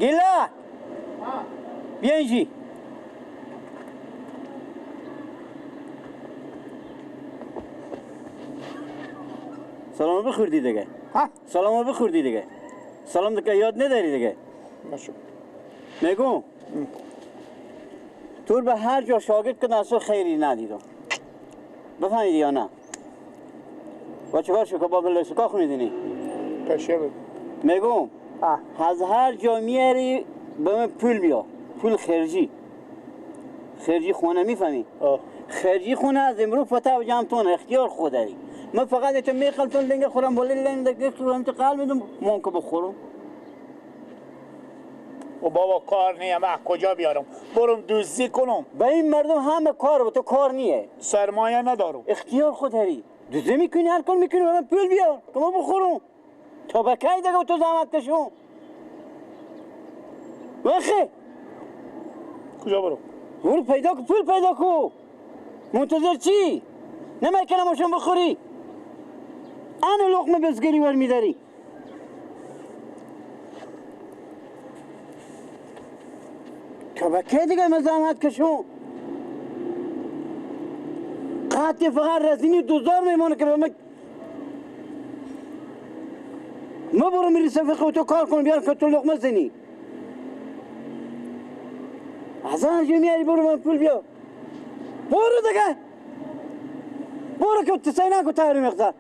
گیلا بیا اینجی. سلام بخوردی دیگه. ها؟ سلام بخوردی دیگه. سلام دیگه یاد نداری دیگه. نشو. میگم تو به هر جا شاگرد که اصلا خیری ندیدم. بفهمیدی یا نه؟ با چیکار شو که با بلسکا خوندی؟ پشه بود. میگم از هر جا میاری به من پول بیا. پول خرجی. خرجی خونه میفهمی؟ خرجی خونه از امروز فتا و جمعتون اختیار خود داری. من فقط تو میخلتون لنگ خورم ولی لنگ خورم تو قلب میدم من که بخورم. و بابا کار نیه، من کجا بیارم؟ برم دزدی کنم. به این مردم همه کار و تو کار نیه. سرمایه ندارم. اختیار خود داری. دزدی میکنی هر کار میکنی برام پول بیار که ما بخورم. تا به کی دیگه تو زحمت کشم؟ وخی کجا برم؟ برو پیدا کو، پول پیدا کو. منتظر چی؟ نمیکنم باشم بخوری. آن لقمه بزگری ور میداری. تا به کی دیگه من زحمت کشم؟ قطع فقط رزینی دوزار میمانه که به من ما برو میری سفر تو کار کن بیار که تو لقمه زنی. از آنجا میاری برو من پول بیار. برو دیگه. برو که تسعی نکن تهری مقدار.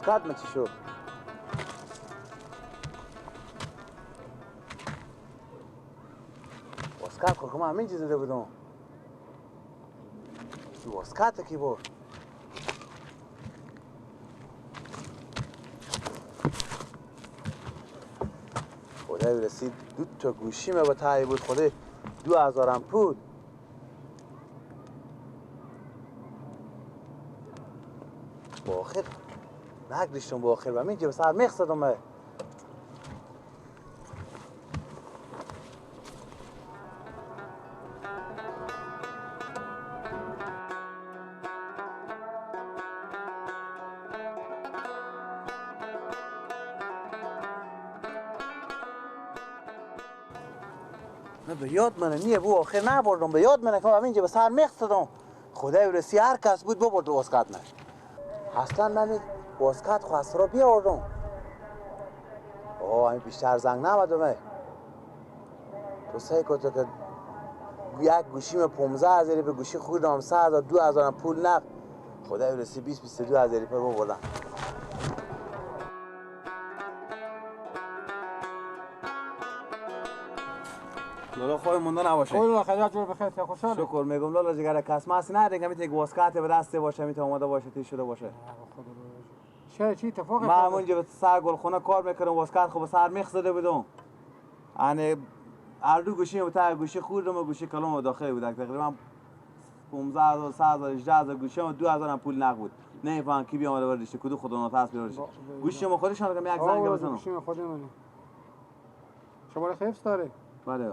واسکات من چی شد؟ واسکات خب من همین چیز زده بودم. واسکات کی بود؟ خدای رسید دو تا گوشی ما با تایی بود خدای 2000 پول. با آخر نگریشتم با آخر و اینجا به سر میخصدم من. به یاد منه نیه بو آخر نبردم به یاد منه که من اینجا به سر میخصدم. خدای رسی هر کس بود ببرد واسکت من. اصلا من واسکت خواست را بیاوردم. آه این بیشتر زنگ نمدم. تو سعی کن تو که یک گوشیم 15,000 به گوشی خوردم 3,000 2,000 پول نقد. خدای رسی 20-22,000 پر ببردم. لالا خواه مونده نباشه. خدا خدا جور بخیر خوشحال. شکر میگم لالا جگر کس ماس نه دیگه میتونه واسکت به دست باشه میتونه آماده باشه تی شده باشه. چه چی اتفاق من همونجا به سر گلخونه کار میکردم واسکت خب سر میخ زده بودم. یعنی هر دو گوشی تا گوشی خوردم و گوشی کلام داخل بود تقریبا 15,000 3,000 18,000 گوشی و 2,000 پول نقد بود. نمیفهم کی بیامده برداشته کدو خدا نترس بیارش. گوشی ما خودشان که یک زنگ بزنم. گوشی ما خودمونه. شماره حفظ داره. بله.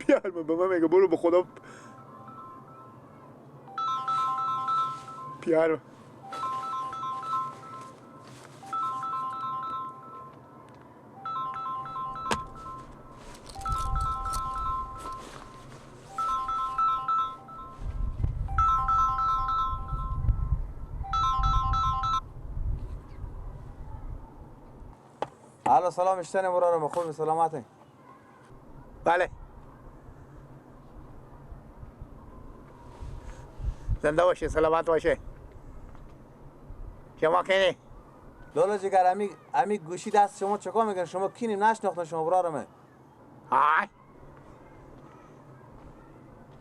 بیار به من میگه برو به خدا. بیار الو سلام اشتن برارم خوب سلامتی. بله زنده باشه سلامت باشه. شما کینی؟ لالا جگر امی گوشی دست شما چکار میکنه؟ شما کینیم نشناختن شما برارمه. آی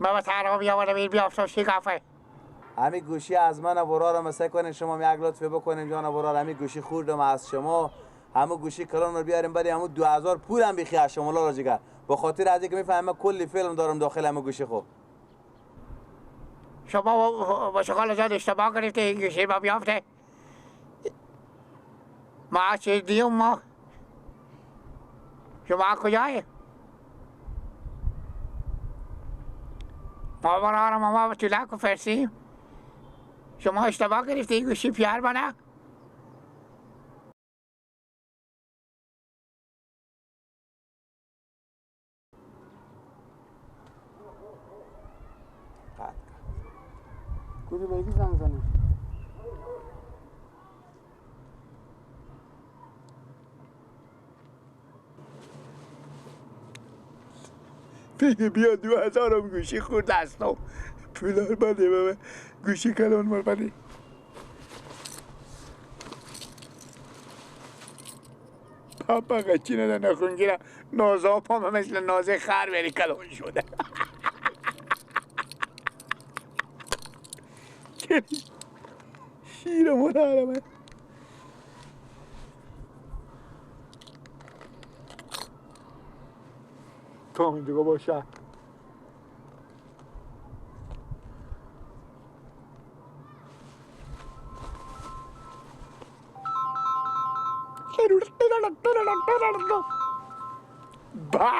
بابا ترها بیاورم این بیافتم شکافه. امی گوشی از من برارم سعی کنین شما یک لطفی بکنیم جان برار. امی گوشی خوردم از شما، همو گوشی کلان رو بیاریم بریم، همو 2000 پولم بیخی از شما لالا جگر. به خاطر از اینکه میفهمم کلی فیلم دارم داخل همو گوشی. خب شما با شکال زاد اشتباه گرفته این گوشی ما بیافته. ما چه دیم ما شما کجایی؟ ما برارم ما طولک و فرسیم. شما اشتباه گرفته این گوشی پیار منه. کدی بگی زنگ زنی. دیگه بیا 2000 گوشی خورد دستم. پولار بده بابا گوشی کلون مال بده. پاپا قچی نده نخونگیرم نازا پام مثل نازه خر بری کلون شده. شیر مرارمه. تو هم دیگه باشه. با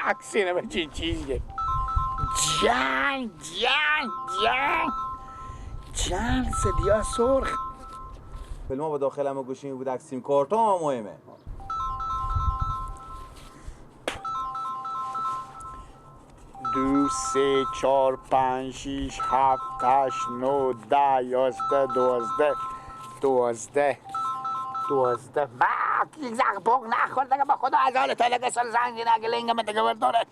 عکسینه به چی چیزیه. جنگ جنگ جنگ جنگ سدیا سرخ. فیلم ها با داخل همه گوشی بود. سیم کارت هم مهمه. 2 3 4 5 6 7 8 9 10 11 12 12 12. بعد یک زنگ بوق نخور دیگه با خدا از حال تلگه سال زنگ نگه لنگم دیگه برداره.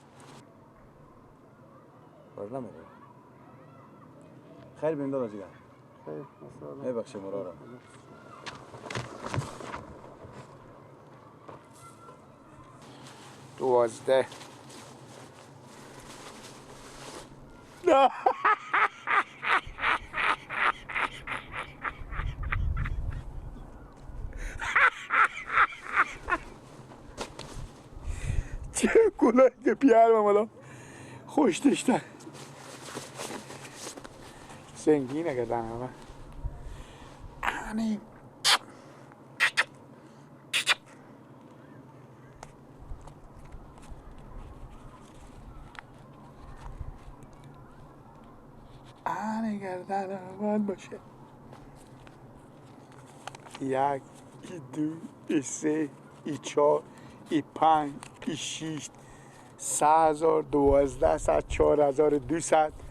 بر نمیره. خیر بیم دادا جگر. خیر. میبخشی مرارم. 12. نه چه گلایی که پیرم حالا خوش داشتن سنگینه گردن همه. آنی آنی گردن من باشه. 1 2 3 4 5 6 3000 1200 4200.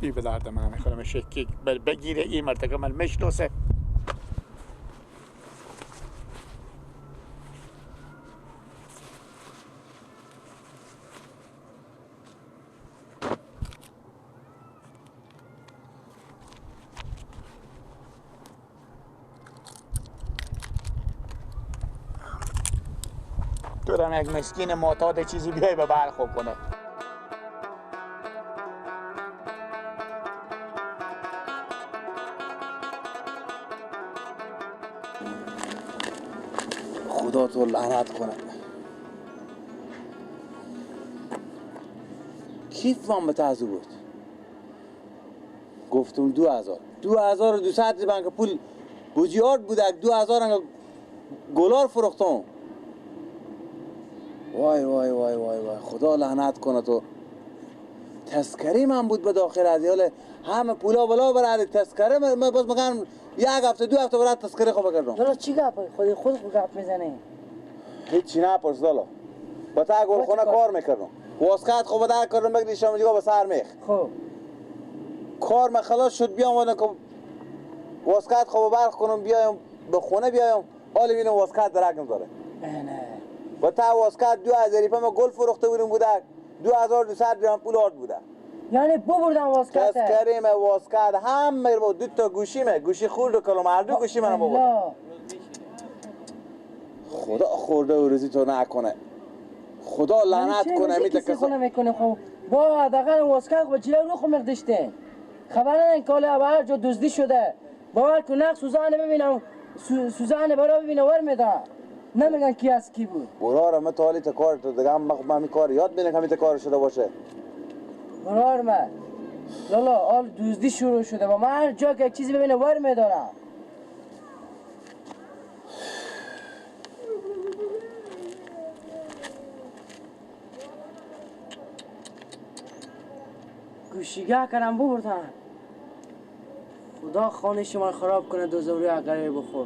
ای به درد من میخورم شکی بگیره این مرتکه من میشناسه. دارم یک مسکین معتاد چیزی بیای به برخوب کنه. خدا تو لعنت کنه. کیف وام به تازو بود. گفتم 2000. 2200 بانک پول بوجیارد بوده 2000 گلار فروختم. وای وای وای وای وای خدا لعنت کنه تو. تذکری من بود به داخل از حال همه پولا بلا برای تذکره من باز مگم یک هفته دو هفته برای تذکره خو بکردم. لالا چی گپ خود گپ میزنی؟ هیچی نپرس لالا. با تا گلخونه کار میکردم. واسکت خو بدر کردم بگیری شام دیگه با سر میخ. خب کار من خلاص شد بیام ودن که واسکت خو برق کنم بیایم به خونه بیایم حالا ببینم واسکت درک نداره. نه با تا واسکت 2000 ما گل فروخته بودیم بوده 2200 درهم پول آرد بوده. یعنی ببردم واسکت. تذکریم واسکت همه بود دو تا گوشیمه گوشی خورد و کلم هر دو گوشی منو ببرد. خدا خورده و روزی تو نکنه. خدا لعنت کنه میته کسی خونه میکنه. خب با حداقل واسکت با جلو رو خو مقدشته. خبر ندارن که حالا هر جا دزدی شده. باور کن نق سوزانه ببینم سوزانه برا ببینم ور میده. نمیگن کی از کی بود. برار من تا حالی تا کار تو دیگه هم من کار یاد بینه که همی تا کار شده باشه. برار من لالا آل دزدی شروع شده با من هر جا که چیزی ببینه ور میدارم. گوشیگه کردم ببردن. خدا خانه شما خراب کنه دو زوری اقره بخور.